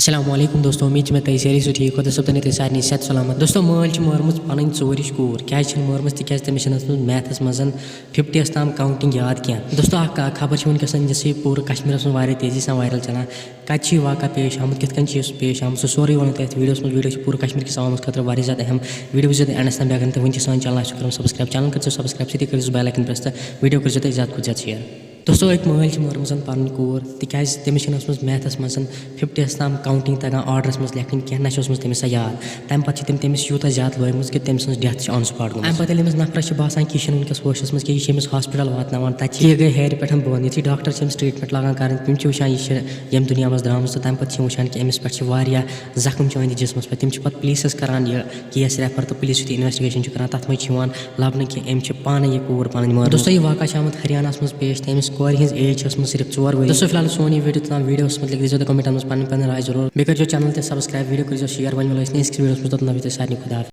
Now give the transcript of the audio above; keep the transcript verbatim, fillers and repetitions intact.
السلام علیکم دوستو، امید چھِ مےٚ تُہۍ سٲری چھِو ٹھیٖک۔ خۄدا صٲب تھٲینو تُہۍ سارنٕے صحت سلامت۔ دوستو، مٲلۍ چھِ مٲرمٕژ پنٕنۍ ژوٗرِچ کوٗر۔ کیٛازِ چھِنہٕ مٲرمٕژ؟ تِکیٛازِ تٔمِس چھِنہٕ ٲسمٕژ میتھَس منٛز فِفٹیَس تام counting یاد کینٛہہ۔ دوستو، اکھ خبر چھِ وٕنکیٚس یۄس یہِ پوٗرٕ کشمیٖرَس منٛز واریاہ تیزی سان viral چلان۔ کَتہِ چھِ یہِ واقعہ پیش آمُت، کِتھ کٔنۍ چھِ یہِ پیش آمُت، سُہ سورُے وَنو تۄہہِ یَتھ videoَس منٛز۔ Video چھِ پوٗرٕ کشمیٖر کِس عوامَس خٲطرٕ واریاہ زیادٕ اہم۔ Video وٕچھِو تُہۍ endَس تام۔ بیٚیہِ اگر نہٕ تُہۍ وٕنہِ تہِ سٲنۍ channel آسہِ کوٚرمُت subscribe، channel کٔرۍزیو subscribe، سۭتی کٔرۍزیو bell icon press تہٕ video کٔرۍزیو تُہۍ زیادٕ کھۄتہٕ زیادٕ share۔ دوستو، أکۍ مٲلۍ چھِ مٲرمٕژ پنٕنۍ کوٗر، تِکیٛازِ تٔمِس چھِنہٕ ٲسمٕژ میتھَس منٛز فِفٹیَس تام counting تَگان orderَس منٛز لیکھٕنۍ کینٛہہ، نہ چھِ ٲسمٕژ تٔمِس سۄ یاد۔ تَمہِ پَتہٕ چھِ تٔمۍ تٔمِس یوٗتاہ زیادٕ لٲگمٕژ کہِ تٔمۍ سٕنٛز death چھِ on spot گٔمٕژ۔ اَمہِ پَتہٕ ییٚلہِ أمِس نفرَس چھِ باسان کہِ یہِ چھِنہٕ وٕنکیٚس ہوشَس منٛز کینٛہہ، یہِ چھِ أمِس hospital واتناوان، تَتہِ چھِ یہِ گٔے ہیٚرِ پٮ۪ٹھ بۄن۔ یُتھُے doctor چھِ أمِس treatment لاگان کَرٕنۍ، تِم چھِ وٕچھان یہِ چھِ ییٚمہِ دُنیا منٛز درٛامٕژ، تہٕ تَمہِ پَتہٕ چھِ یِم وٕچھان کہِ أمِس پٮ۪ٹھ چھِ واریاہ زخم چھِ أہٕنٛدِ جسمَس پٮ۪ٹھ۔ تِم چھِ پَتہٕ پُلیٖسَس کَران یہِ case refer، تہٕ پُلیٖس یُتھُے investigation چھُ کَران، تَتھ منٛز چھِ یِوان لَبنہٕ کہِ أمۍ چھِ پانَے یہِ کوٗر پَنٕنۍ مٲرمٕژ۔ دوستو، یہِ واقعہ چھِ آمُت ہریانَس منٛز پیش، تہٕ أمِس کورِ ہِنٛز age چھِ ٲسمٕژ صرف ژور ؤری۔ دوستو، فی الحال سون یہِ video توٚتام، videoَس مُتعلِق دیٖزیو تُہۍ commentَن منٛز پَنٕنۍ پَنٕنۍ راے ضروٗر۔ بیٚیہِ کٔرۍزیو channel تہِ subscribe، video کٔرۍزیو share۔ وۄنۍ مِلو أسۍ next videoَس منٛز، توٚتام تھٲیِو تُہۍ سارنٕے خۄدا حافظ۔